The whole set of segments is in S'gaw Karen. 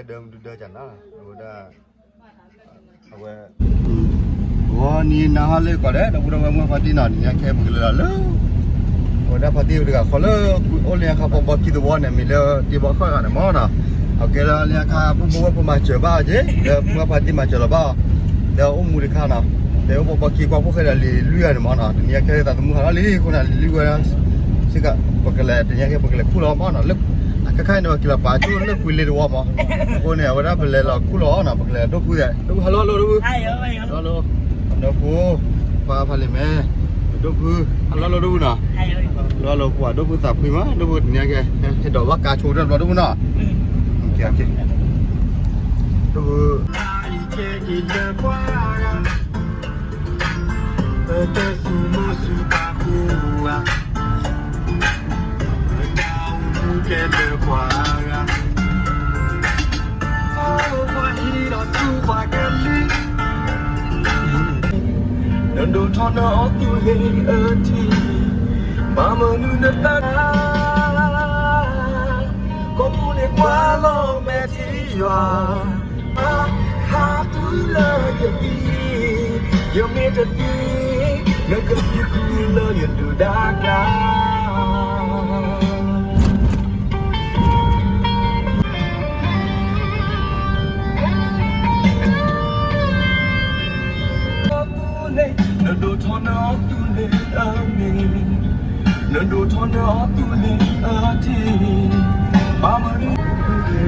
ဒၢမနုၤဒၢကနၤ အဝဲဒၣ် အဝဲ ဂီၤနံၤနၤဟီလၢကီးဒဲး ဒီပုၢ်ဒီဝဲၢ်မုၣ်ဖါတံၢ်နီၤ နံၤညါခဲပကလဲၤလီၤလၢ အဝဲဒၣ်ဖါတံၢ်တဂၤဃီလၢ အိၣ်လၢညါခါပီဘီခံသဝီန့ၣ် မ့ၢ်လၢတ့ဘီခီၣ်ဂၤန့ၣ်မ့ၢ်နီၤ အကဲလၢလၢညါခါ ပူဖိဝဲၢ်ဖိမၤစၢၤဘၣ်အီၤက့ၤ လၢမုၢ်ဖါတံၢ်မၤစၢၤလီၤဘၣ်အီၤ လၢအိၣ်မူတခါနီၤ တဲအိၣ်ပီဘီခံကွၢ်ဖိၣ်ဃဲဒီးလံာ်လွံၢ်ဂၤန့ၣ်မ့ၢ်နီၤ တနံၤညါခဲသးသမူဟးလီၤလံ အဃိန့ၣ်လံာ်လွံၢ်ဝဲ စ့ၢ်ကီး ပကလဲၤတနံၤညါခဲ ပကလဲၤခူၣ်လီၤမ့ၢ်နီၤ လၢ အခါခါအံၤန့ၣ် ပှၤက့ၤလီၤပာ်ကၠိလၢကွံာ်လ့တဝီမး အဃိန့ၣ် အဝဲဒၣ်ပလဲၤလီၤခူၣ်လီၤနီၤ ပကလဲၤဒိၣ်ဖုသဲး ဒိၣ်ဖုဟးလီၤလီၤဒိၣ်ဖု ဟးလီၤလီၤ အနီၢ်ဖိ ပှၤဖးလံာ်မဲ ဒိၣ်ဖု ဟးလီၤလီၤဒိၣ်ဖုနီၤ လီၤလီၤပှၤဒိၣ်ဖုသးဖှံမး ဒိၣ်ဖုတနံၤညါခဲ ဟဲဒိးဘၣ်ကါဆိတဘျီဒိၣ်ဖုနီၤ ဒိၣ်ဖု ပတၢ်စူၤမိၢ်စူၤပၢ်ကိးဂၤ, ပတၢ်အိၣ်မူကဲလၢပှၤဂၤ, ပှၤဟံးဒီးသူပှၤကလံၤ, နဒိၣ်ထီၣ်နအီၣ်သူလ့ၤအထံ, ဘၣ်မနုၤနတၢ် ကိးမူန့ၣ်ကွၢ်လီၤမဲာ်ထံယွၤ, ဟးတုၤလၢယသံ, ယမ့ၢ်တသံ, နကသံဃုာ်လၢယဒုၣ်ဒါကျါ. နဒိၣ်ထီၣ်နအီၣ်သူလ့ၤအမ့ၢ်, နဒိၣ်ထီၣ်နအီၣ်သူလ့ၤအထံ, ဘၣ်မနုၤ ဒီး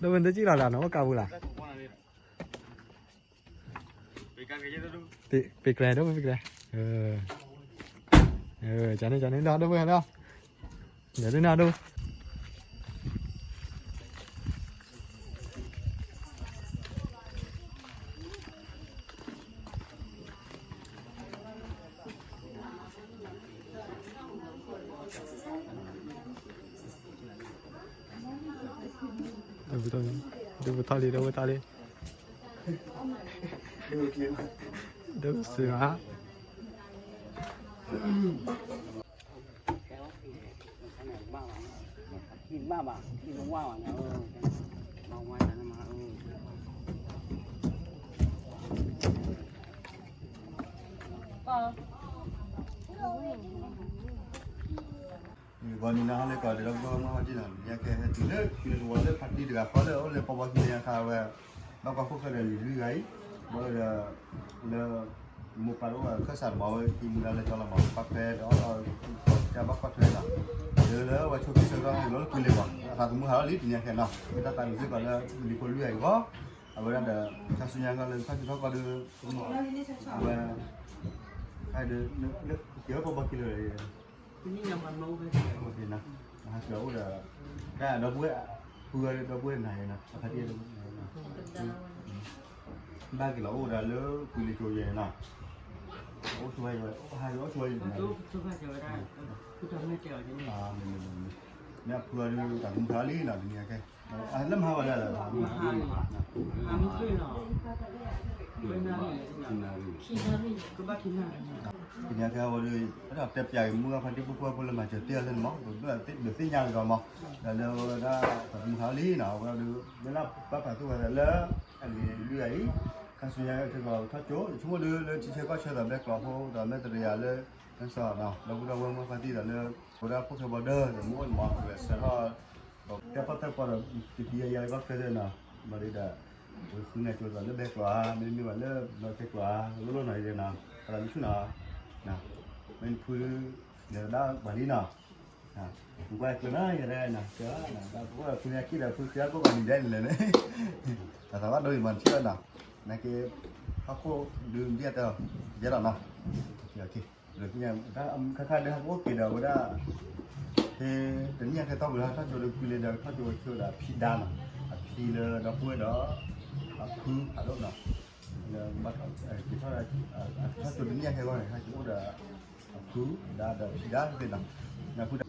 ဝဲနတစံၣ်လီၤလၢနအိၣ်ကါပူၤလၢ်, ပ့ၤကျဲၤဒိၣ်ပ့ၤကျဲၤ, ကန့ၣ်ကန့ၣ်ဒီးဒိၣ်ပ့ၤကျဲၤဒီး, ဒီးဒိၣ်နၤဒိၣ် ဒိၣ်ပထီၣ်လံ, ဒိၣ်ပထီၣ်လံ, ဒိၣ်စ့ဧါ. ဂီၤနံၤနၤဟီလၢကီးဒီး ဒီပုၢ်ဒီဝဲၢ်မုၣ်ဖါတံၢ်နီၤ နံၤညါခဲဟဲတုၤလၢ ကွံာ်လ့တဝီလၢဖါတံၢ်တဂၤဃီလၢအိၣ်လၢပီဘီခံန့ၣ်အခါဝဲ, ဘၣ်ကွၢ်ဖိၣ်ဃဲဒီးလံာ်လွံၢ်ဂၤအံၤ, ဘၣ်ဒီး လၢ မိၢ်ပၢ်တအိၣ်ဘၣ်ခၢၣ်စးတဘီဝဲ သံမူဒါလၢကၠီလီၤမး ကွၢ်ထွဲဒီးအီၣ်လီၤ တၢ်ဘၣ်ကွၢ်ထွဲနီၤ, လၢလၢဝဲဆိးက့ဆၢကတီၢ်ဟဲလီၤလၢကွံာ်လ့ဝဲ, အသးသမူဟးလီၤလံတနံၤညါခဲနီၤ မ့ၢ်တၢ်သးမုာ်စ့ၢ်ကီးလၢ လံာ်ဖိလွံၢ်ဂၤအံၤဂီၢ်, အဝဲဒၣ်ဒီး ခါဆူညါကလၢခါဆူထီၣ်ကီၢ်ဒီး အဝဲ ခါဒီး လၢက့ၤဝဲပီဘီခံလၢ နဟးကၠီအိၣ်ဒီး တၢ်ဒီပုၢ်ဝဲၢ် ဖုဂၤဒီပုၢ်ဝဲၢ်နၤယဲနီၤ အခါတံၢ် ဘၣ်က့ၤလီၤအိၣ်ဒီးလၢကွံာ်လ့ကၠိယဲနီၤ, အိၣ်ဆိဝဲယဲ ဟးက့ၤအိၣ်ဆိဝဲယဲနီၤ, မ့ၢ်ဖုဂၤဒီးတၢ်မူထါလံနီၤ တနံၤညါခဲ လၢမဟါဝဲဒၣ်လၢ တနံၤညါခဲအဝဲဒီး အဲၣ်ဒိးတဲပျးက့ၤမုၢ်ဂၤဖါတံၢ်ပုၢ်ဖိဝဲၢ်ဖိလၢမၤစၢၤတ့ၢ်အီၤလၢန့ၣ်မး ပဘၣ်သ့ၣ်ညါကဒီးမး, ဒီးလၢအဝဲဒၣ်တၢ်မူထါလံနီၤ အဝဲဒီး မ့ၢ်လၢပၢ်ပာ်သူၣ်ဝဲဒၣ်လၢ အလံာ်လွံၢ်ဂၤအံၤ ခါဆူညါကထၢကီးထီၣ်ကၠိ ယဆိကမိၣ်ဒုးလၢထံဆၢကီၢ်ဆၢဒီးဘဲကျိးဖိဒီးမဲာ်တရံးယၤလၢ နစီနီၤ ဒီပုၢ်ဒီဝဲၢ်မုၢ်ဖါတံၢ်ဒီးလၢ အဝဲဒၣ်ဖိၣ်ဃဲဘီဒၢဒီးမ့ၢ်အိၣ်န့ၣ်မး ပကလဲၤဆှၢထီၣ် တၢ်ပီၣ်တၢ်ပီဒီး တံၤတံၤယါယါကီၢ်ချၢသ့ၣ်နီၤ ဘၣ်ဒီး ပဃုန့ၢ်ကၠိသးလၢဘဲကျိးဧါ မ့တမ့ၢ်ဘၣ်လၢဘျီခဲကျိးဧါ လိၣ်လိၣ်နီၤယဲနီၤ သရၣ်မုၣ်ဆူၣ်နီၤ မ့ၢ်နဖု လဲၤသဒၣ်ဘၣ်လံနီၤ နကွၢ်ကျၢၤနီၤ ယဲဒၣ်နီၤ ကဲဘၣ်နီၤ တၢ်ပီၣ်ဖုန့ၣ်ခံဒီးဖုခံဂၤကိးဂၤနံၤဒဲးန့ၣ်လဲၣ်န့ၣ် တၢ်သးဘၣ်ဒိအံၤမၤနထံၣ်ဘၣ်နီၤ နာ်က့ ဟီၣ်ခိၣ်ဒုးဒ်အတၢ် ယဲလီၤနီၤ ခါခါဒီးဟးကအိၣ်က့ၤဒီးဝဲဒၣ် ဖဲတနံၣ်ညါခဲထီၣ်ပူၤလၢထီၣ်ကၠိဒီးကွံာ်လ့ဒီးထီၣ်ကၠိဝဲဆိဒီးအဖံဒါနီၤ အဖံလၢဒီပုၢ်ဝဲၢ်ဒီး အဖုဖးဒိၣ်နီၤ လၢဘၣ်က့ၤထီၣ် ထီၣ်ကၠိတနံၣ်ညါခဲဂီၢ်န့ၣ် ဟးက့ၤအိၣ်ဒီး အဖုဒါဒီးဖံဒါသ့ၣ်နီၤ နဖုဒါ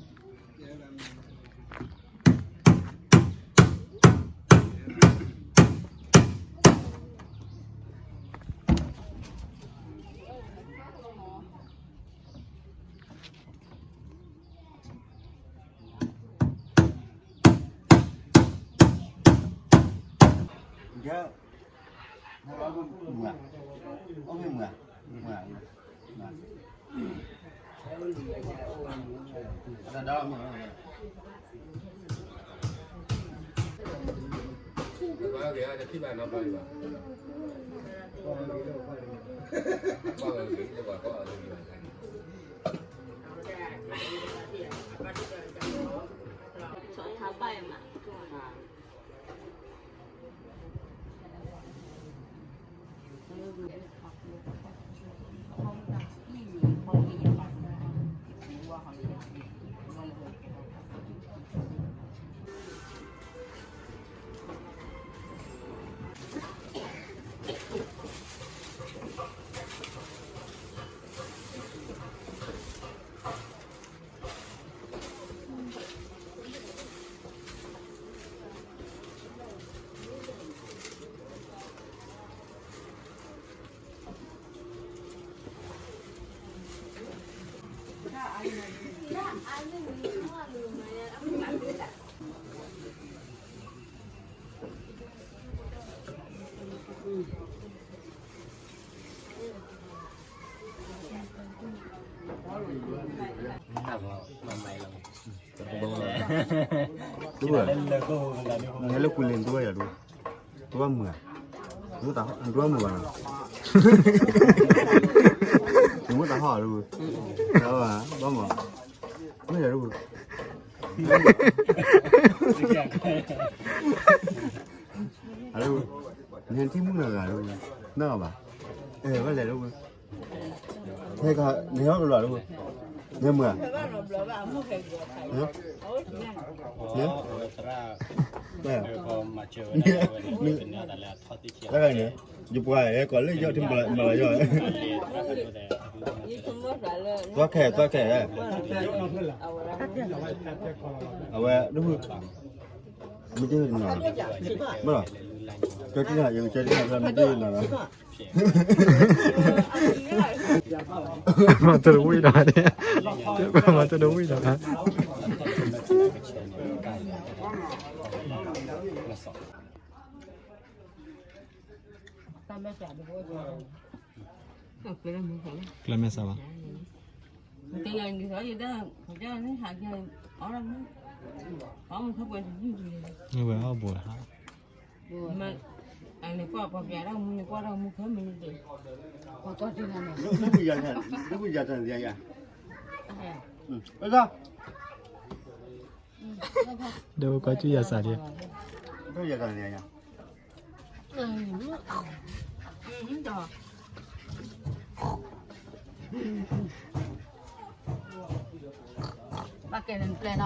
တူၢ်ဝဲ, နဟဲလၢကွံာ်လံ တူၢ်ဝဲယၤဒူၣ်, တူၢ်ဝဲမုာ်ဧါ, တူၢ်ဝဲမုာ်ဘၣ်နီၤ, နမ့ၢ်တၢ်ဟီၣ်ဒူၣ်, ဘၣ်မး, မ့ၢ်ယၤဒူၣ်, နဟဲထံၣ်မုၣ်နီၤဂၤဒူၣ်, နၢ်ဘၣ်, အဲ ဘၣ်လဲၤဒူၣ်, ဟဲက နဟဲဘၣ်ဘျီဒူၣ်, နဟဲမုာ်ဧါ, တၢ်ဂၤန့ၣ်, ယပှၤဟဲကိးလၢယီၢ်ထံမၤလီၤယီၢ်, သွၣ်ခဲ သွၣ်ခဲ, အဝဲဒူၣ်, မ့ၢ်တနီၤ, ဘၣ်လီၤ, ကၢတံၢ်နၤ ယကကၢတံၢ်နၤ မ့ၢ်တနီၤလီၤ. မၤတရူဝံၤဒီး, မၤတရူဝံၤဒီး, ကျဲမဲာ်ဆှးဘၣ်, ဝဲအီၣ်ဘိးဟါ, ဒိကီၢ်ကၠူယၤစးဒံး, ဘၣ်ကဲန့ၣ်ပျဲၢ်နီၤ,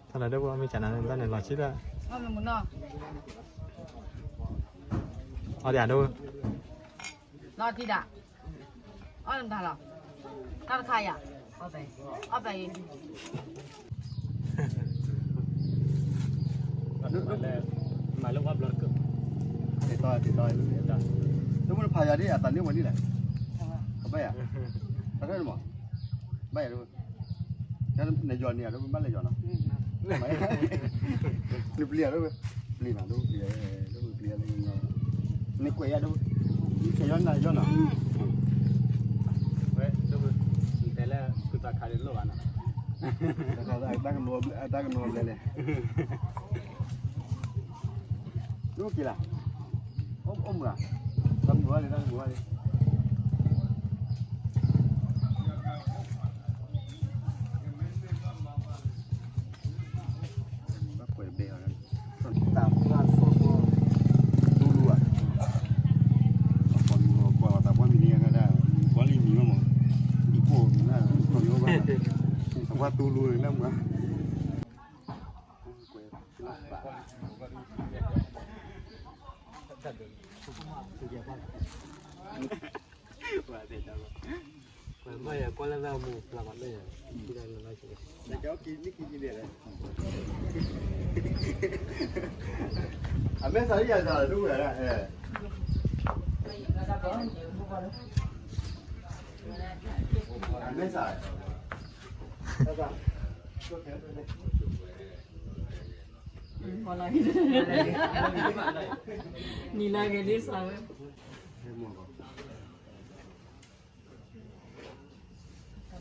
တၢ်လၢဒိၣ်ဘိမ့ၢ်ကနၤန့ၣ် တၢ်န့ၣ်လီၤဆံလၢ, အီၣ်ဒံးဒိၣ်, လီၤထံဒၣ်, အီၣ်နတၢ်လီၤ, တၢ်တခါယၤ, အီၣ်ပဲအံၤ မၤလၢဝါဘျီတကၢၢ်, တ့တီတ့တီ, ဒိၣ်မုၢ်တဖးယၤဒ်အသးန့ၢ်ဝဲဒ်လဲၣ်, အဘၣ်ယၤ, တၢ်ထၢၣ်မး, ဘၣ်ယၤဒိၣ်, နယီၤန့ၢ်ယၤဒိၣ် ဘၣ်လဲၤယီၤနီၤ, နပျံၤယၤဒိၣ်, ပျံၤနီၤဒိၣ်ပျံၤ, ဒိၣ်ပျံၤ, နကွဲးယၤဒိၣ်, နဆဲးယီၤနၤယီၤနီၤ, ဝဲဒိၣ်, နတဲလၢ ကုသခါဒ်လိၣ်ဘၣ်နီၤ, တၢ်ကနိဘျဲလဲၣ် ဒိၣ်က့ၤလၢ်, အိၣ်မုာ်ဧါ, တၢ်မုာ်ဝဲလံ တၢ်မုာ်ဝဲလံ, ဘၣ်ကွဲးတဘဲအီၤ, တၢ်ပှၢ်စီၤကီၢ် တူၢ်လူၤဧါ, အပှၤမံၤပှၤတၢ်ပှၢ်မံၤန့ၣ်ယါဒၣ်, ပှၢ်လံမံၤမးမး, ဒ်ကိၣ်မနၢ်, အပှၢ်တူၢ်လူၤန့ၣ်လၢမုာ် အမဲာ်ဆှးယၤစးဒိၣ်ဝဲဒၣ်, အမဲာ်ဆှး, နံၤလၢဂ့ၤဒ်စးဝဲ,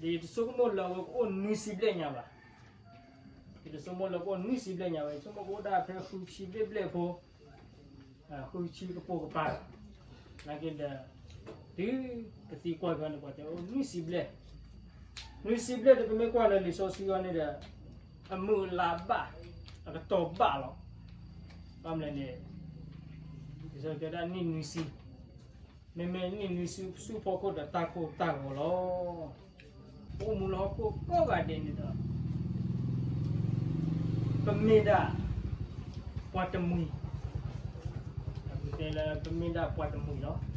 ဒီးယတဆိကမိၣ်လၢအဝဲကအိၣ်နွံဆံဘျဲၣ်ညါဘၣ်. ယတဆိကမိၣ်လၢကအိၣ်နွံဆံဘျဲၣ်ညါဘၣ်, ယဆိကမိၣ်ကအိၣ်ဒၣ်ဖဲဃုဆံဘျဲၣ်ဘျဲၣ်ဖိ, ဃုဆံကပိာ်ကပၤ, နာ်က့ဒီး တုၤကသံကွၢ်က့ၤန့ၣ် ပှၤတဲအိၣ်နွံဆံဘျဲၣ်, နွံဆံဘျဲၣ်ဒီး ပမ့ၢ်ကွၢ်လၢလံာ်စီဆှံအံၤန့ၣ်ဒီး အမုာ်အလၤဘၣ်, အကတီၢ်ဘၣ်လီၤ. ဘၣ်မနုၤလဲၣ်န့ၣ် လံာ်စီဆှံတဲဒၣ်နံၣ်နွံဆံ, မ့မ့ၢ်နံၣ်နွံဆံဆူဖီခိၣ်ဒီးတၢ်ကိၢ်တၢ်ဂီၤလီၤ. ပအိၣ်မူလၢဟီၣ်ခိၣ်ကိးဂၤဒဲးန့ၣ်ဒီး ပမ့ၢ်ဒၣ်ပှၤတမှံၤ, ပတဲလၢပမ့ၢ်ဒၣ်ပှၤတမှံၤလီၤ.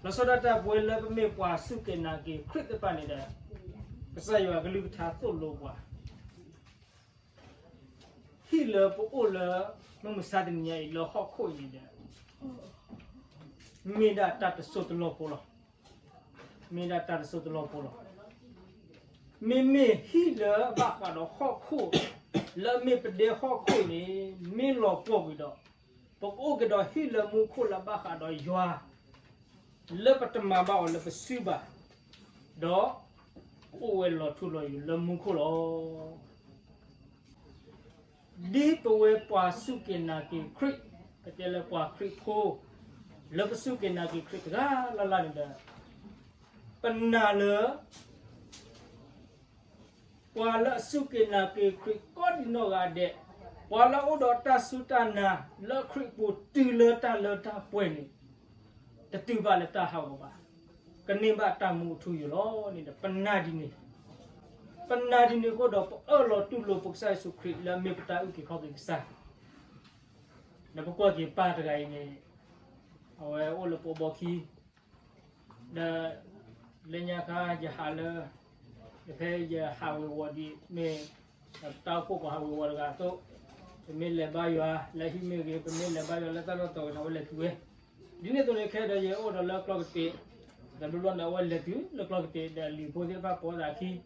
လီၤဆီဒၣ်တၢ်ပဝဲလၢပမ့ၢ်ပှၤစူၢ်က့ၤနာ်က့ၤခရံာ်သ့ၣ်တဖၣ်န့ၣ်ဒီး ကစၢ်ယွၤကလုၢ်ကထါသိၣ်လိပှၤ ဟံၣ်လၢပအိၣ်လၢ မုၢ်မဆါတနံၤညါအံၤလၢဟီၣ်ခိၣ်အံၤန့ၣ်ဒီး မ့ၢ်ဒၣ်တၢ်တစိၢ်တလီၢ်ဖိလီၤ. မ့ၢ်ဒၣ်တၢ်တစိၢ်တလီၢ်ဖိလီၤ. မ့မ့ၢ်ဟံၣ်လၢဘၣ်ဃးဒီးဟီၣ်ခိၣ် လၢအမ့ၢ်ပဒဲဟီၣ်ခိၣ်န့ၣ် မ့ၢ်လီၤပှီၢ်ကွံာ်ဒီး ပကအိၣ်က့ၤဒီးဟံၣ်လၢမူခိၣ်လၢဘၣ်ဃးဒီးယွၤ လၢပတမၤဘၣ်အီၤလၢပစုဘၣ်, ဒီး ကအိၣ်ဝဲလီၤထူလီၤယိာ်လၢမူခိၣ်လီၤ. ဒ်ပဝဲပှၤစူၢ်က့ၤနာ်က့ၤခရံာ်, ပတဲလၢပှၤခရံာ်ဖိ, လၢပစူၢ်က့ၤနာ်က့ၤခရံာ်တဂၤလၢ်လၢ်န့ၣ်ဒီး ပနာ်လၢ ပှၤလၢအစူၢ်က့ၤနာ်က့ၤခရံာ်ကိးဒံနီၢ်ဂၤဒဲး, ပှၤလၢအအိၣ်ဒီးတၢ်စူၢ်တၢ်နာ်လၢခရံာ်ပူၤတုၤလၢတၢ်လၢတၢ်ပှဲၤန့ၣ်, တတုၤဘၣ်လၢတၢ်ဟးဂီၤဘၣ်, ကန့ၢ်ဘၣ်တၢ်မူအထူအယိာ်လီၤန့ၣ်ဒီး ပနာ်ဒ်န့ၣ်, ပနာ်ဒ်န့ၣ်အဃိဒီး ပအၢၣ်လီၤတူၢ်လိာ်ပကစၢ်ယ့ၣ်ၡူးခရံာ်လၢအမ့ၢ်ပတၢ်အုၣ်က့ၤခီၣ်က့ၤကစၢ် ဒီးပကွၢ်က့ၤပၢ်တဂၤအံၤန့ၣ်, အဝဲအိၣ်လၢပှၤဘီခံ, ဒီး လၢညါခါယဟးလၢ, ယဖဲယဟးဝ့ၤဝီၤဒ်မ့ၢ်, ပတၢ်အိၣ်ဖှိၣ်ပှၤဟးဝ့ၤဝီၤတဂၤအသိး, ပမ့ၢ်လဲၤဘါယွၤလၢဟံၣ်မ့ၢ်ဂ့ၤ, ပမ့ၢ်လဲၤဘါယွၤလၢတၢ်လီၢ်တီၤဂ့ၤန့ၣ် အဝဲလဲၤတုၤဝဲ, ဒ်န့ၣ်အသိးန့ၣ် ခဲဒီးယအိၣ်ဒီးလၢကျီၢ်ကတ့ာ်, တဘျီဘျီန့ၣ် အဝဲလဲၤတုၤလၢကျီၢ်ကတ့ာ် ဒီးလံာ်ဖိသ့ၣ်တဖၣ်ကိးသးခံ, ဒီး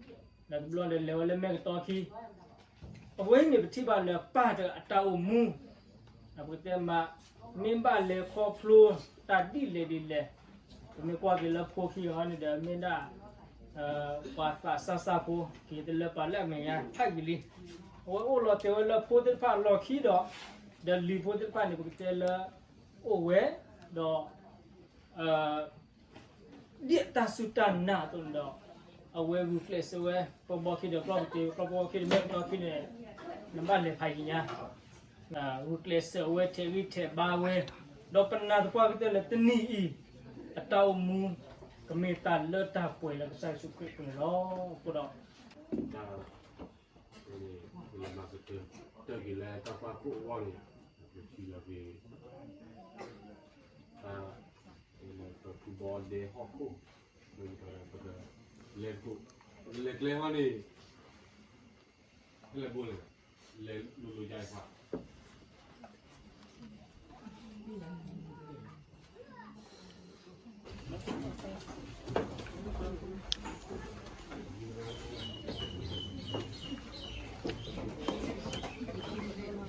တဘျီဒီးလဲၤဝဲလၢမဲၢ်ကတီခံ အဝဲအံၤန့ၣ် ပထံၣ်ဘၣ်လၢပၢ်တဂၤအတၢ်အိၣ်မူ, ပကတဲမး, မ့ၢ်ဘၣ်လဲၤခီဖျိတၢ်ဒ်လဲၣ်ဒ်လဲၣ်, ပမ့ၢ်ကွၢ်က့ၤလၢဖိခံဂၤန့ၣ်ဒီး မ့ၢ်ဒၣ် ပှၤသးစၢ်စၢ်ဖိ က့ၤတလၢပှၤလၢအမဲာ်ညါဖးယံာ်လံ, အဝဲအိၣ်လီၤတဲာ်ဝဲလၢဖိသ့ၣ်တဖၣ်အလီၢ်ခံဒီး, ဒီးလံာ်ဖိသ့ၣ်တဖၣ်န့ၣ် ပကတဲလၢ အိၣ်ဝဲ, ဒီး ဒ်အတၢ်စူၢ်တၢ်နာ်အသိးန့ၣ်ဒီး, အဝဲဂုာ်ကျဲးစၢးဝဲ, ပဘီခံဒီးကျီၢ်ကတ့ာၢ်, ကျီၢ်ပဘီခံဒီးမဲၢ်ကတီခံန့ၣ်, နဘၣ်လဲၤဖးယံာ်ညါ, ဂုာ်ကျဲးစၢးဝဲထဲးဂံၢ်ထဲးဘါဝဲ, ဒီးပနာ်သပှၢ်ကတၢၢ်လၢတနံၤအံၤ, အတၢ်အိၣ်မူ, ကမ့ၢ်တၢ်လၢတၢ်ပှဲၤလၢကစၢ်ယ့ၣ်ၡူးခရံာ်အပူၤန့ၣ်လီၤ. အဃိဒီး လၢမၤကတၢၢ် တၢ်က့ၤလၢတၢ်ပှၢ်ခိၣ်အဂီၢ်န့ၣ် ပထံၣ်လီၤက့ၤ တၢ် ပဖုဘီဒဲဟီၣ်ခိၣ် ပကလဲၤကျဲဟီၣ်န့ၣ် ဟဲလဲၤဘိလဲၣ် လဲၤလိၤလိၤယါယါ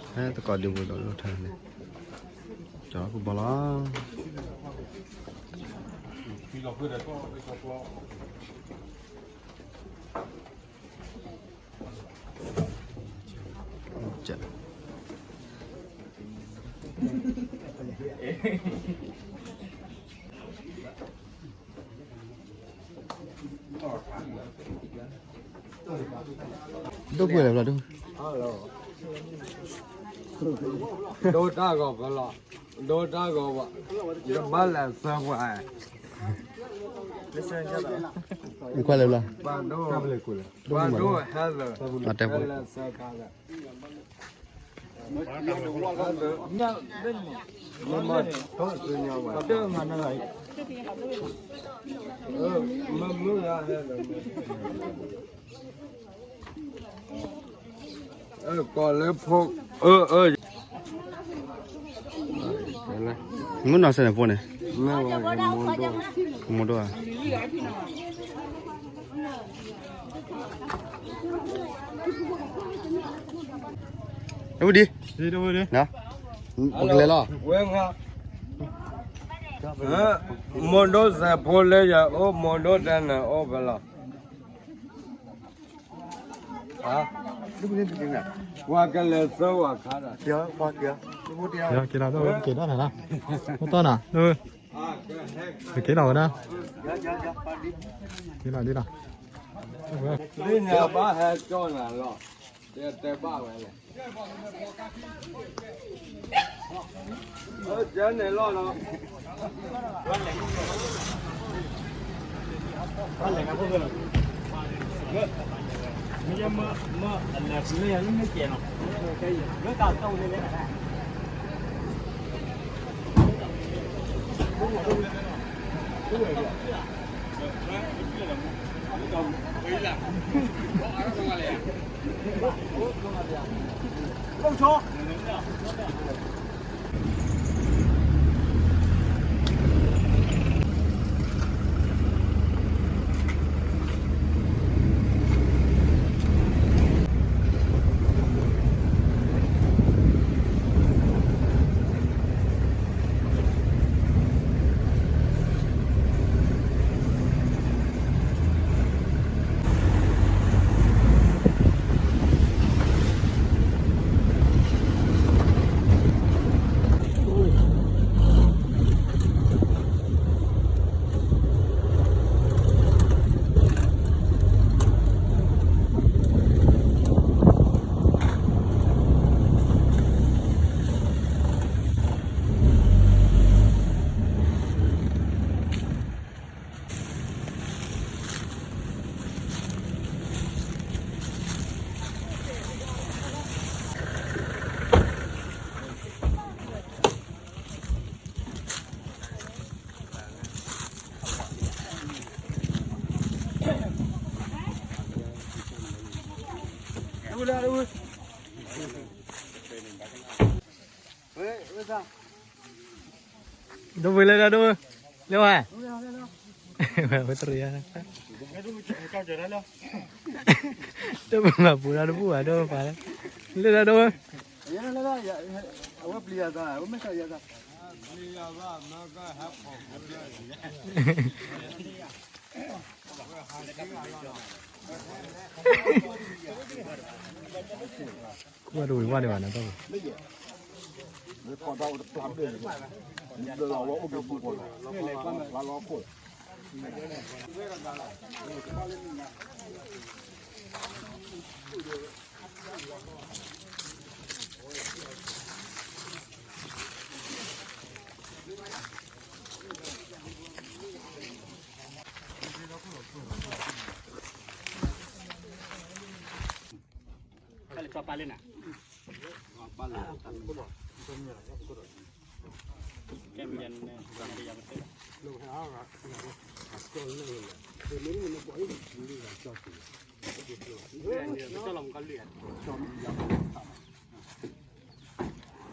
ဟဲတကိးဒံးဝဲဒီးလီၤထဲန့ၣ် ကၠီၤကူဘီလီၤ ဒိၣ်ကွဲလၢဘျီဒိၣ် ဒိၣ်တၢ်ဂီၤဖဲလီၤ ဒိၣ်တၢ်ဂီၤဘၣ် ယဘၣ်လဲၤဆၢပှၤ နခွါလဲၤဘျီ ပှၤဒိၣ် ပှၤဒိၣ်ဟဲလၢ အတဲပှၤ ဟဲလၢဆၢခါလၢ မ့ၢ်မ့ၢ်ထီၣ်စုညါဝဲ မ့ၢ်မ့ၢ်ယါဟဲလၢ အကိးလၢဖိ အၢ အၢ မုၢ်နီၢ်စဲန့ၣ်ဖိန့ၣ် မ့ၢ်ဝဲ မူဒိၣ် မူဒိၣ်ဧါ အဝံဒံ ပကလဲၤလီၤ မူဒိၣ်စဲဖိလၢယအိၣ် မူဒိၣ်တဲန့ၣ်အိၣ်ဖဲလီၤ ပှၤကလဲၤဆၢဝဲခါဒီး က့ၤလီၤ က့ၤလီၤ ပက့ၤဒၣ်နၤလီၤ မ့ၢ်တီၢ်နၤ ပက့ၤလီၤဝဲဒၣ် က့ၤလီၤဒ်လီၤ ဒ်န့ၣ်ဘၣ်ဟဲကၠီနၤလီၤ တဲတဲဘၣ်ဝဲလဲၣ် ကဲန့ၣ်လီၤလီၤ ဒိၣ်ဝဲလၢဒၣ်ဒိၣ်ဝဲ လၢဝဲ ဝဲတရံးယါ တပူၤမၤပူၤဒၣ်တပူၤဘၣ်ဒိၣ်ဝဲပၢ်လၢ လၢဒၣ်ဒိၣ်ဝဲ အဝဲပျံၤယၤသး အဝဲမ့ၢ်ကယၤသး ခူၣ်ဘၣ်တဝံၤဝၣ်ဒံးဘၣ်နၤတၢ်ပူၤ ခါလၢ ပၢ်လၢနၤ လၢခီဖျိဆၢထၢၣ်ဝဲသးဖျါမးန့ၣ်ဝဲလီၤ ကၢ်လီၤထွဲကၢ်ခါယၤ မၤလၢဒ်ဒီးဖျၢၣ်ရံဝဲလီၤတကီၢ်ကီၢ်ယၤန့ၣ် တၢ်ရဲၣ်တၢ်ကျဲၤ အတၢ်စးထီၣ်အီၤလၢတၢ်ဆှၢလီၤက့ၤ ပဖု တဂၤအံၤ အဒဲဟီၣ်ခိၣ် တၢ်ရဲၣ်တၢ်ကျဲၤလၢဟံၣ် တၢ်ဘူၣ်တၢ်ဘါဝံၤဝဲ ဒီးကဟဲက့ၤဝဲဒၣ်လၢ ဒဲဟီၣ်ခိၣ် လၢ လီၢ်တတီၤအံၤ ပကဟဲဘၣ်ဂ့ၤဂ့ၤဘၣ်ဘၣ် ဒီးတၢ်ကီတၢ်ခဲပူၤဆဲးဝဲ ဂ့ၤဘၣ်က့ၤတစံးဘျုးက့ၤနၤလီၤ. ဒီးလၢတကတီၢ်ဒီးနၣ်ရံၣ်အံၤ တၢ်မၤဝံၤက့ၤဒဲဟီၣ်ခိၣ် တၢ်ဆှၢလီၤက့ၤဟီၣ်ခိၣ်ဆူကပိာ်ကျါ တၢ်ရဲၣ်တၢ်ကျဲၤ တၢ်ဘူၣ်တၢ်ဘါတၢ်ခဲလၢာ် ကဘၣ်ပှဲၤဘၣ်ဘၣ်ပကက့ၤဝဲလၢယွၤအအိၣ် ယွၤမၤစၢၤဆိၣ်ဂ့ၤက့ၤန့ၣ်တက့ၢ် ဒိၣ်အါလီၤထဲလၢပှၤခ့ၣ်နံၣ်ဒီးပၢ်ယွၤအလၢမူခိၣ်ဧၢ တၢ်ဘျုးလီၤ. ပကသးဝံၣ်စံးပတြၢၤကစၢ်ယွၤသးဝံၣ်တနံၤ လၢကယၤဃုဆံနွံ ဟံၣ်ကမူထီၣ် မူထီၣ်စးတၢ်မိၣ် မူထီၣ်န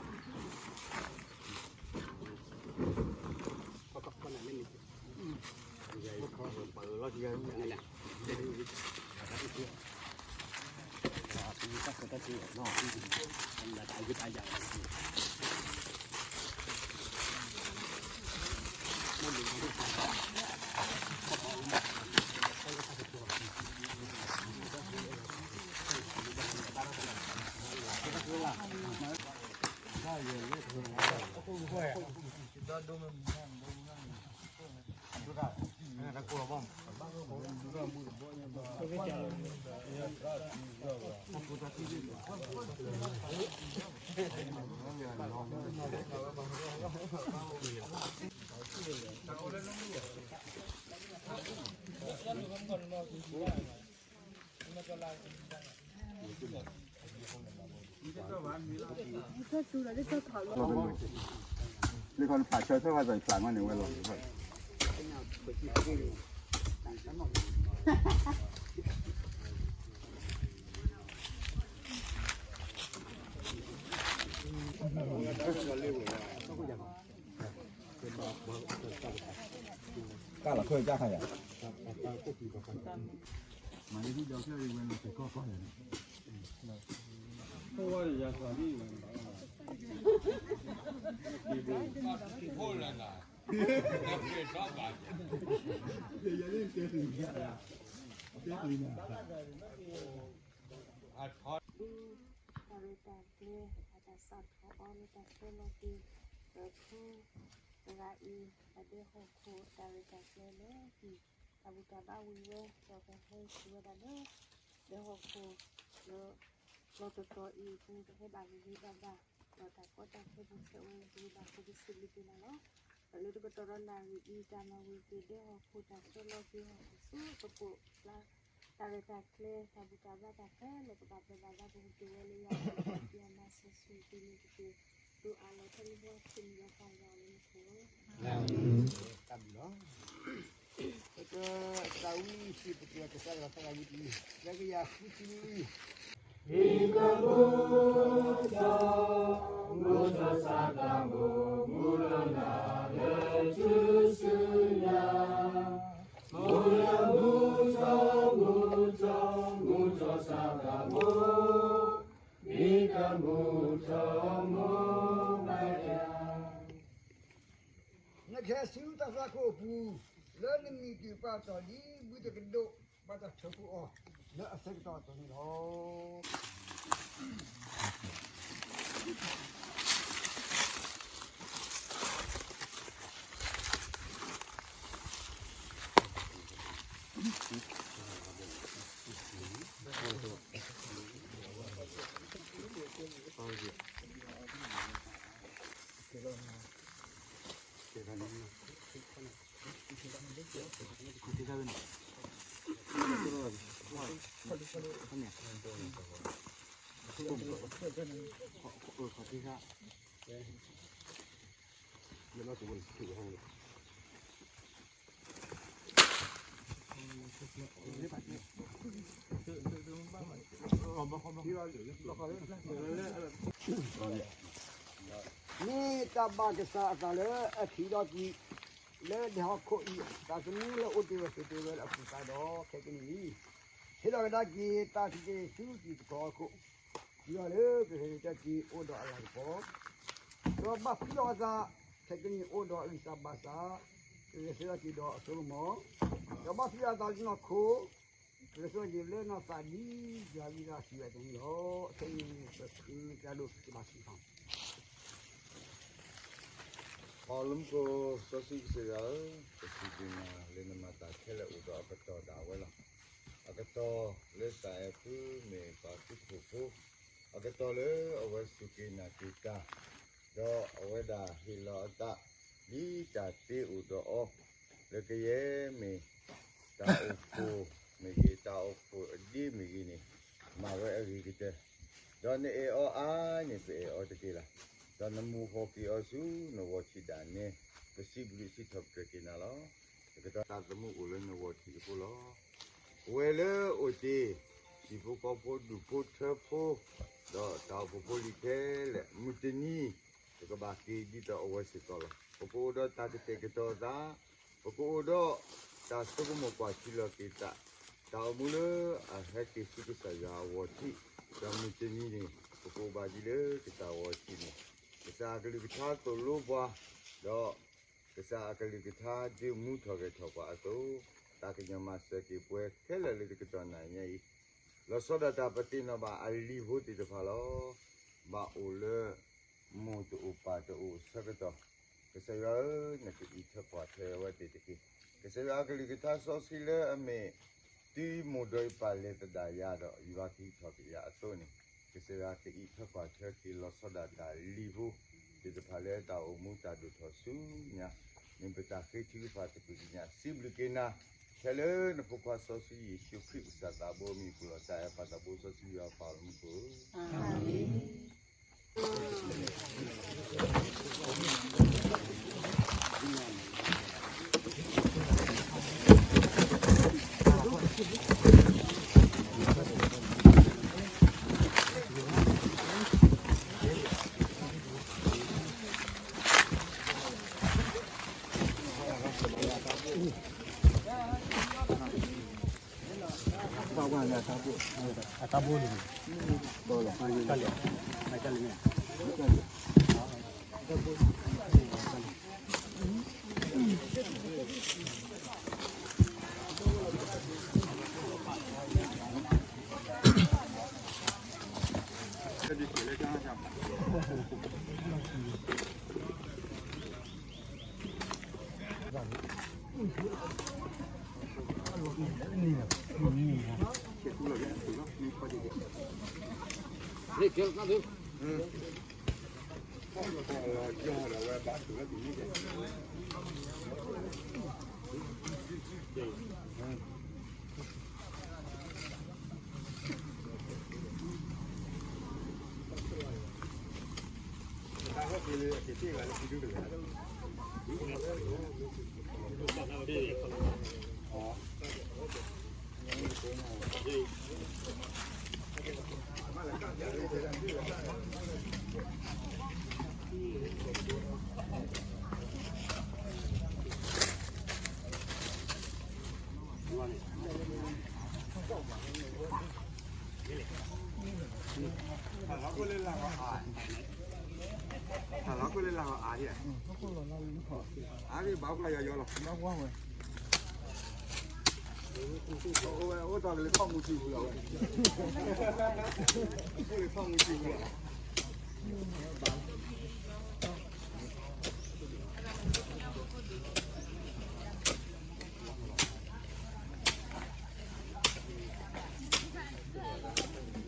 ၤလၢထူစုညါ မိၢ်ယွၤမူထီၣ် မူထီၣ် မူထီၣ်စးတၢ်မိၣ် မ့ၢ်ကမူထီၣ်မိၢ်ပၢ်ယွၤ နကဟဲဆူတၢ်သွၣ်ခိၣ်အပူၤ လၢနမံၤတုၤပာ်တ့ၢ်ဒ်ဘုတကဒိး ဘၣ်တၢ်ထၢဖှိၣ်အီၤ လၢအဆၢကတီၢ်အသိးန့ၣ်လီၤ. မ့ၢ်တၢ်ဘၣ်ကစၢ်အသးလၢအထံၣ်ဒီးကွံာ် လၢဒဲဟီၣ်ခိၣ်အံၤ တၢ်သမူလၢအိၣ်တ့ၢ်ဝဲသ့ၣ်တ့ၢ်ဝဲလၢအပူၤသးဒီး ခဲကနံၣ်အံၤ ဟ့ၣ်လီၤကဒါက့ၤတၢ်ဆူးတၢ်ဆါအခိၣ် တုၤလီၤလၢကဟဲက့ၤအိၣ်ဒီးအလၤကပီၤ ဒီးဘၣ်ဖှံလီၤအသး ခဲကနံၣ်အိၣ်ဒီးအဂံၢ်စၢ်ဘါစၢ် ကဂဲၤဆၢထၢၣ်က့ၤဒီးအစိကမီၤ ဒီးဘၣ်ဖှံလီၤအသးလၢနီၢ်ခိ ကဂဲၤဆၢထၢၣ်က့ၤလၢနီၢ်သးဒ်ယွၤဂံၢ်စၢ်စံးဝဲအသိးန့ၣ်လီၤ. ခဲအံၤပဃ့တၢ်ဒိၣ်ကဘၣ်စံးထီၣ် ပှၤလၢမူခိၣ်စီဆှံကစၢ်ယွၤဧၢ, ပစံးဘျုးနၤလၢနမၤတၢ်ခဲလၢာ်အိၣ်ဒီးအကတီၢ်ဒၣ်ဝဲလီၤ. အကတီၢ်လၢတၢ်အဲၣ်သုမ့ၢ်ပှၤသုးခိၣ်ဖိ, အကတီၢ်လၢအဝဲစူၢ်က့ၤနာ်က့ၤတၢ်, ဒီးအဝဲဒၣ်ဟ့ၣ်လီၤအသး ဒ်တၢ်တ့အိၣ်ဒီးအီၤ, လၢကယဲၢ်မ့ၢ်တၢ်အိၣ်ဖှိၣ်မ့ၢ်ဂ့ၤ, တၢ်အိၣ်ဖှိၣ်အဒ့မ့ၢ်ဂ့ၤန့ၣ်, မၤဝဲအဂ့ၤကတၢၢ်. ဒီးနအဲၣ်အီၤအါန့ၣ် ပအဲၣ်အီၤတက့ၢ်လီၤ. ဒီးနမိၢ်ဟီၣ်က့ၤအီၤဆူနဂီၢ်ထံးဒၣ်နဲ, ပစံးဘျုးစံးထီၣ်ပတြၢၤက့ၤနၤလီၤ. တကတီၢ်သးသမူအိၣ်လၢနဂီၢ်ထံးအဃိလီၤ. ပဝဲလၢအိၣ်တ့ၢ် ဟံၣ်ဖိဃီဖိ ဒူၣ်ဖိထၢဖိ ဒီးတၢ်အိၣ်ဖှိၣ်ဖိလံၤခဲလၢာ် မုၢ်တနံၤ ပကဘၣ်က့ၤဒ်သိးအဝဲစ့ၢ်ကီးလီၤ. ပကအိၣ်ဒီးတၢ်ကတဲာ်ကတီၤသး, ပကအိၣ်ဒီးတၢ်ဆိကမိၣ်ကွၢ်ထံလီၤက့ၤသး, တၢ်အိၣ်မူလၢအဟဲက့ၤဆူကစၢ်ယွၤအဂီၢ်ထံး, ဒီးမုၢ်တနံၤန့ၣ် ပကအိၣ်ဘၣ်ဒ်လၢကစၢ်အဂီၢ်ထံးန့ၣ်, ကစၢ်အကလုၢ်ကထါသိၣ်လိပှၤ, ဒီး ကစၢ်အကလုၢ်ကထါဒုးမူထီၣ်ဂဲၤထီၣ်ပှၤအသိး, တၢ်ကညီၤမၤစၢၤက့ၤပှၤခဲလၢာ်လၢတကတီၢ်နံၤညါအံၤ, လီၤဆီဒၣ်တၢ်ပသ့ၣ်နီၣ်ဘၣ်အလံၤဖိသ့ၣ်တဖၣ်လီၤ. ဘၣ်အိၣ်လၢ မိၢ်တအိၣ်ပၢ်တအိၣ်အဆၢကတီၢ်, ကစၢ်ယွၤဧၢ, နကအံးထွဲကွၢ်ထွဲဝဲသ့ၣ်တက့ၢ်. ကစၢ်ယွၤအကလုၢ်ကထါစီဆှံလၢအမ့ၢ် တုၤမိၢ်ဒီးပၢ်လဲၤသဒၣ်ယၤဒီး ယွၤကဟံးထီၣ်က့ၤယၤအသိးန့ၣ်, ကစၢ်ယွၤကအံးထွဲကွၢ်ထွဲက့ၤလီၤဆီဒၣ်တၢ်လံၤဖိသ့ၣ်တဖၣ်လၢတၢ်အိၣ်မူတၢ်ဒိၣ်ထီၣ်ဆူညါ, မ့ၢ်ပတၢ်ဃ့ထုကဖၣ်သကိး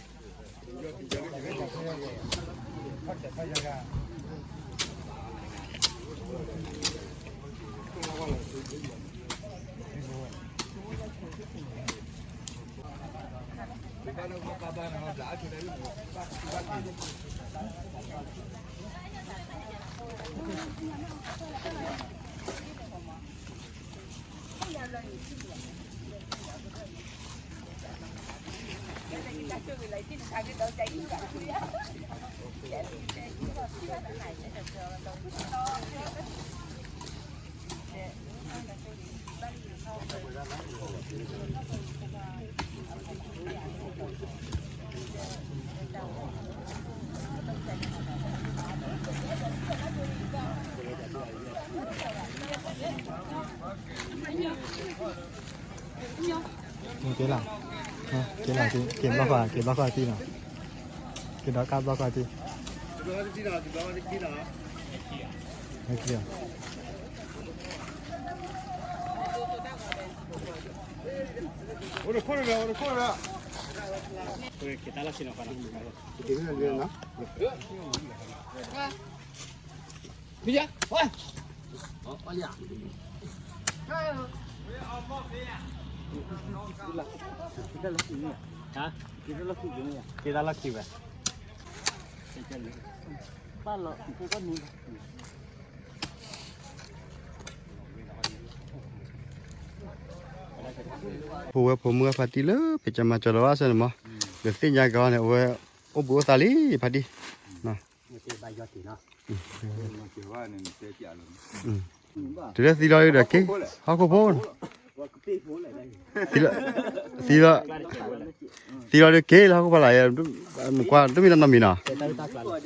ကညး စံးဘျုးက့ၤနၤ, ထဲလၢနဖိခွါစီဆှံယ့ၣ်ၡူးခရံာ်ကစၢ်သးဘိအမံၤအဃိလီၤ. တၢ်အဲၣ်ပၢ်သးဘိစီဆှံယွၤပာ်လီၤမူခိၣ်ဧၢ. အၤမ့ၣ်. က့ၤလီၤ, က့ၤလီၤ, က့ၤဘျီဃီ, က့ၤဘျီဃီတံၢ်နီၤ, က့ၤဒီးကါဘျီဃီတံၢ်, က့ၤလီၤ, က့ၤလီၤ, က့ၤလီၤ, အိၣ်တခိၣ်လၢၤ, အိၣ်တခိၣ်လၢၤ, က့ၤတၢ်လီၢ်ဆ့ၣ်နီၤဃီနီၤ, က့ၤလၢ, ဘုရား, ဝဲ, အီလံယၤ, ဝဲအီမီၢ်ဖဲယၤ, က့ၤတၢ်လီၢ်ခံဝဲ ဖိဝဲဖိမုၣ်အဖါတံၢ်လၢ ပကမၤကၠီၤလီၤဘၣ်ဆၣ်န့ၣ်မး, ဒီးသ့ၣ်ညါကီးန့ၣ် အဝဲအိၣ်ဘှံးအိၣ်သါလံ ဖါတံၢ်, တုၤလၢသံလီၤဒီးက့ၤ ဟီၣ်ခိၣ်ဖိ, သံလီၤဒီးက့ၤလၢဟီၣ်ခိၣ်ဖီလာ်, မကွၢ်တမ့ၢ်တၢ်နီတမံၤနီၤ, အ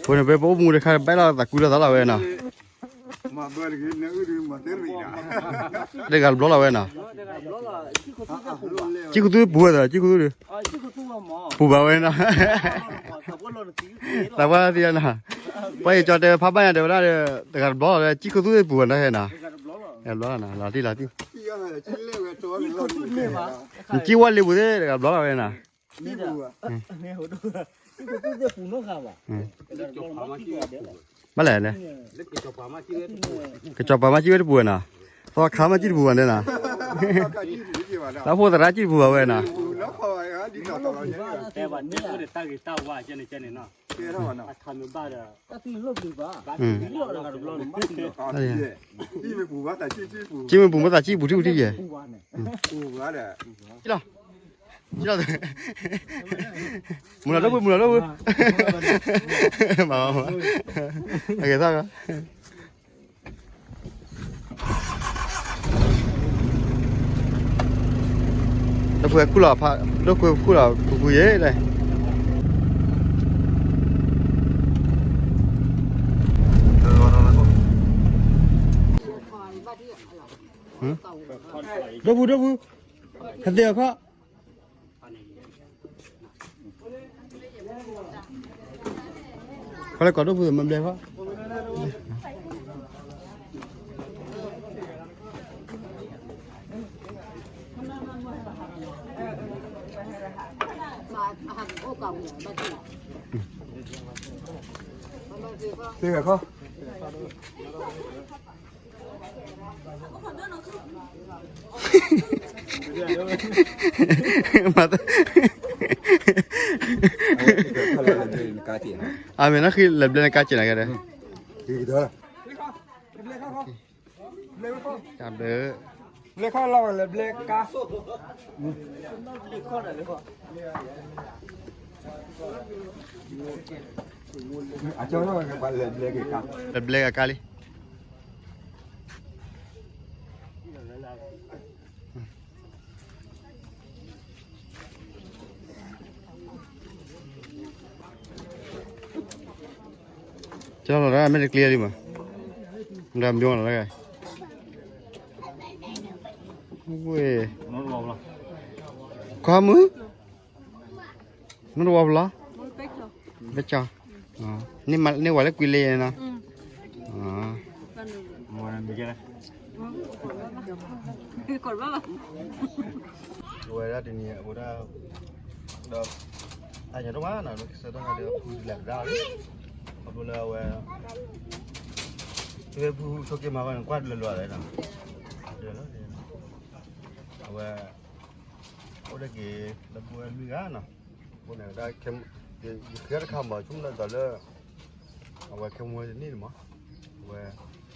ဃိန့ၣ် ပအိၣ်မူတခါ ဘၣ်လီၤသးကွံလီၤသးလီၤဝဲနီၤ တဂၤတဘျီလီၤဝဲနီၤ, ကံၣ်ခူသူပူၤဝဲသး ကံၣ်ခူသူဒီး ပူၤဘၣ်ဝဲနီၤ, သးပှၢ်သံနီၤ, ပှၤယကၠီတဲဖးဘၣ်ညါတဲဝဲဒၣ်ဒီး တဂၤတဘျီလီၤဝဲ ကံၣ်ခူသူပူၤဝဲနီၤဟဲနီၤ, တဂၤတဘျီလီၤနီၤ လီၤတံၢ်လီၤတံၢ်, နကံၣ်ဝဲလ့ပူၤသ့ၣ် တဂၤတဘျီလီၤဝဲနီၤ ဘၣ်လဲၣ်န့ၣ်, ကစီၤပၤမ့ၢ်ကံၣ်ဝဲတပူၤနီၤ, သီခါမ့ၢ်ကံၣ်တပူၤဘၣ်န့ၣ်နီၤ, လၢဖိသရၣ်ကံၣ်တပူၤဘၣ်ဝဲနီၤ, ကံၣ်မ့ၢ်ပူၤမ့ၢ်သးကံၣ်ပူၤထံၣ်ပူၤထံၣ်ယဲၢ်, လီၤ မုၢ်လီၤဒိၣ်ပူၤ မုၢ်လီၤဒိၣ်ပူၤ, အဂ့ၤသၣ်, ဒိၣ်ခွဲခူၣ်လီၤဖး ဒိၣ်ခွဲခူၣ်လီၤခူခူယဲၢ်ဒၣ်, ဒိၣ်ပူၤ ဒိၣ်ပူၤ, ဟဲသ့ၣ်အခီၣ် ခီလၢကီးဒိၣ်ပူၤမ့ၢ်ဘျဲၣ်ခီၣ်, သ့ၣ်အခီၣ် မၤသး, အမ့ၢ်နဃ့လဲၤဘျဲၣ်နကါစဲးနၤကဲဒီး, တၢ်ဘျၢ, လဲၤခီၣ်လီၤလဲၤဘျဲၣ်ကါ, လဲၤဘျဲၣ်ကါလံ. ကၠီလီၤဒၣ်မ့ၢ်တကျ့လံမး, ဒၣ်မၠိလီၤဒၣ်, ဝ့ၢ်, ခွါမုၣ်, မ့ၢ်တဝီဖျီ, ဘၣ်ကၠီ, န့ၢ်ဝဲလၢကွံလ့နီၤ, အဝဲဒၣ်တနံၤအဝဲဒၣ်, ဒီး, အညါတဝါနီၤ လၢကစၢၢ်တၢ်ဒီးဖုလဲၤကဒါအီၤလံ, ခီဖျိလၢအဝဲ, ဖုဆိက့မၤဝဲန့ၣ် ကွၢ်လၢလီၤလဲၣ်နီၤ, အဝဲ, အိၣ်ဒၣ်က့ၤ, လၢပဝဲလွံၢ်ဂၤနီၤ, အဃိန့ၣ်ဒၣ်, ယဃ့တခါမး ဆိကမိၣ်လၢသိးလၢ, အဝဲခဲမုၢ်ဝဲတနံၣ်န့ၣ်မး, အဝဲ,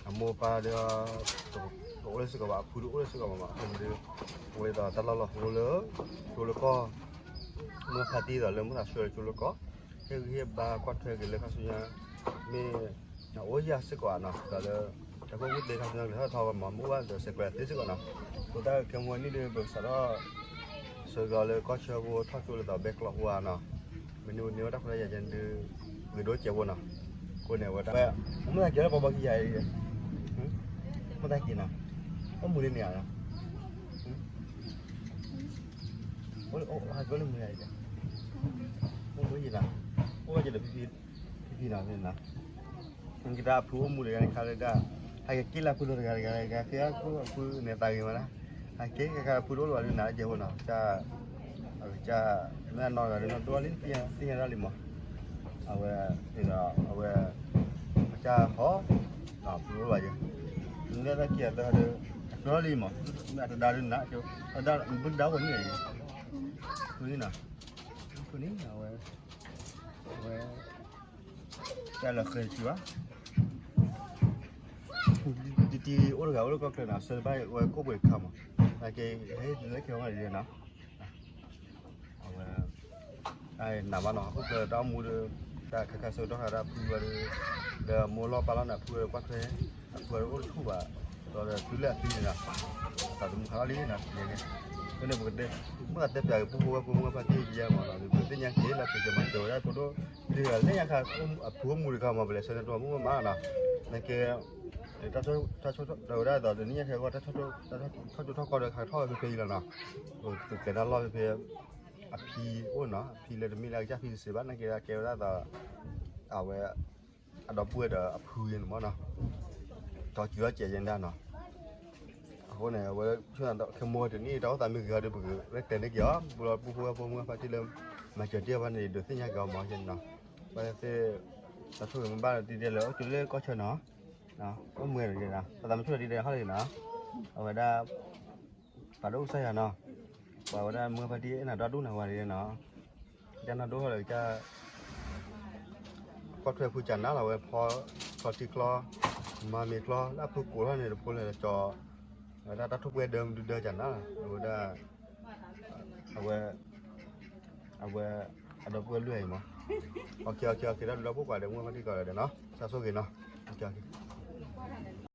အမိၢ်ပၢ်ဒီး, တအိၣ်လၢစ့ၢ်ကီးဘၣ် အဖုတအိၣ်လၢစ့ၢ်ကီးဘၣ်မး အဃိန့ၣ်ဒီး, အဝဲဒၣ်တၢ်လီၢ်လီၤဟိလၢ, ကၠိလၢကီၢ်, မ့ၢ်ဖါတံၢ်သိးလၢမုၢ်သးဆှၢလၢကၠိလၢကီၢ်, ဟ့ၣ်ဂံၢ်ဟ့ၣ်ဘါကွၢ်ထွဲက့ၤလၢခါဆူညါ, မ့ၢ်, အအိၣ်ယၤစ့ၢ်ကီးနီၤ ဒီးလၢ, တၢ်ကိၢ်ကူၣ်သ့ခါဆူညါကလဲၤထီၣ်ထီၣ်မး မ့ၢ်အိၣ်ဘၣ်ဒီးဆဲးကျိးသ့စ့ၢ်ကီးနီၤ, အဃိသတးခဲမုၢ်ဝဲနံၣ်ဒီးပကစးထီၣ် ဆၢကတီၢ်လၢကီၢ်ဆၢဖိထီၣ်ကၠိလၢသိးဘဲကျီဟိဧါနီၤ, မ့ၢ်န့ၢ်ဝဲန့ၢ်ဝဲတၢ်ခွဲးတၢ်ယာ်ကဲန့ၣ်ဒီး, ဂ့ၤဒိၣ်စဲးဖိနီၤ, အဃိန့ၣ်အဝဲတၢ်, မ့ၢ်တၢ်ကဲလၢပှၤဘီခံယၤအံၤ, မ့ၢ်တၢ်က့ၤနီၤ, အိၣ်မူလံန့ၣ်ဧါ, ဟးကၠိလၢမူယၤအံၤ, အိၣ်မူယၤ, အိၣ်ဝဲက့ၤဒီးဖံဖံ, ဖံဖံနီၤ, က့ၤတၢ်အဖုအိၣ်မူတဂၤန့ၣ် ခါလၢဒၣ်, ဟဲက့ၤက့ၤလၢဖုဒီးတဂၤတဂၤတဂၤ ဃ့အဖုအဖုန့ၣ်သးဂ့ၤမးဒၣ်, ဟဲက့ၤက့ၤခါဖုတအိၣ်လၢၤဘၣ်ဒုးနၤလၢကဲဖိနီၤ, က, က, မ့ၢ်နီၢ်တဂၤဒုးနီၢ်ဒိၣ်လံ သ့ၣ်ညါဒၣ်လံမး, အဝဲ, ဒီးအဝဲ, ကစၢ်ဟီ, ဖုတအိၣ်လၢၤဘၣ်ယဲ, လၢတၢ်ခံဂၤသၢဂၤဒီး, တၢ် လီၤလံမး, အတဒါဒုနၤ, အဒါဘုဒါဝဲန့ၣ်, ဖုန့ၣ်နၤ, ဖုန့ၣ် အဝဲ, အဝဲ, တၢ်လၢဃဲၤဆူဘၣ်, တံတံအိၣ်တဂၤအိၣ်လၢကီၢ်ချၢနၤ, ဆၢတဘၣ်ဝဲကိၣ်ပှ့ၤတခါမး, နာ်က့, ဟဲလၢခဲဝဲန့ၣ်နၤ အဝဲ, နးဘၣ်နီၤ, အိၣ်ဖျဲၣ်တၢ်အိၣ်မူဒီး, တၢ်ခါခါဆၢကတီၢ်ခါဒၣ်ဖုဝဲဒီး, ဒီးမိၢ်လီၢ်ပၢ်လီၢ်န့ၣ် ဖုဝဲဒီးကွၢ်ထွဲ, အဖုဝဲဒီးအိၣ်တဆူၣ်ဘၣ်, ဒီးတုၤလၢအသံန့ၣ်ဒီး, သးသမူခါလီၤလံနီၤ, ဖဲန့ၣ်ပကတဲ, မ့ၢ်တဲပၠးက့ၤပူဖိဝဲၢ်ဖိမုၢ်ဂၢ်ဖါတံၢ်ယဲမးနီၤ, ပသ့ၣ်ညါက့ၤလၢပကမၤစၢၤဝဲဒၣ်ဖိဒိၣ်, ဒ်လၢညါခါ, အဖုအိၣ်မူတခါမး ပလဲၤဆၢန့ၢ်တမူမးနီၤ, နာ်က့ တၢ်ဆိၣ်ထီၣ်ဝဲဒၣ်ဒီး တနံၣ်ညါခဲအဂီၢ် တၢ်ထီၣ်ကၠိထီၣ်ကီဒီး ခးထီၣ်ဝဲဖဲဖဲအံၤလီၤနီၤ, ပကဲတၢ်လီၢ်ဖဲဖဲ, အဖံအိၣ်နီၤ, အဖံလၢတမ့ၢ်လၢအကစၢ်ဖံတစ့ဘၣ် နာ်က့ ကဲဝဲဒၣ်ဒီး, အဝဲ, အဒီပုၢ်ဝဲၢ်ဒီးအဖုအံၤန့ၣ်မးနီၤ, ဒီးစံးထီၣ်ကဲးယဲဒၣ်နီၤ, အဃိန့ၣ် အဝဲဆူၣ်နၤခဲမိၢ်တနံၣ် တၢ်အိၣ်သးမ့ၢ်ဂ့ၤဒီး ပကရဲၣ်ကျဲၤန့ၢ်က့ၤအီၤ ပူဖိဝဲၢ်ဖိမုၢ်ဂၢ်ဖါတံၢ်လၢ, မၤစၢၤတ့ၢ်အီၤဘၣ်န့ၣ် ဒုးသ့ၣ်ညါက့ၤအီၤမးနီၤ, ဘၣ်သ့ၣ်, တၢ်ဆိၣ်ဂ့ၤမ့ၢ်ဘၣ်ဒီးတံၤဒဲးလၢအိၣ်ကၠိလၢကီၢ်ဆၢနီၤ, အိၣ်မူဒီး, ပသးမဆူၣ်ဒီးတံၤဒဲးဟီၣ်လၢနီၤ, အဝဲဒၣ်, ပာ်ဒိၣ်ကစၢ်ယွၤနီၤ, ပှၤဝဲဒၣ်မုၢ်ဂၢ်ဖါတံၢ်အ့ၣ်နၤဒီဒူၣ်နၤဝဲန့ၣ်နီၤ, ကနၢ်ဒိၣ်ထီၣ်လၢကစၢ် ကွၢ်ထွဲဖုကနၣ်လီၤဝဲဖီ, ဖီထံချီ, မၤမ့ၤချီ, လၢအဖုကိးထီၣ်န့ၣ်တဖိလဲၣ်လၢကၠီ, အဝဲဒၣ်တၢ်ထိၣ်ပှဲၤဒၢမဒုဒၢကနၣ်, အဝဲဒၣ်, အဝဲ, အဝဲ, အဒီပုၢ်ဝဲၢ်လွံၢ်အံၤမး, အက့ၤအက့ၤအက့ၤ တၢ်ဘျုးလၢပှၤကိးဂၤဒဲးမုၢ်ဂၢ်ဖါတံၢ်ကိးဂၤဒဲးနီၤ, တၢ်ဆိၣ်ဂ့ၤနီၤ, အက့ၤအက့ၤ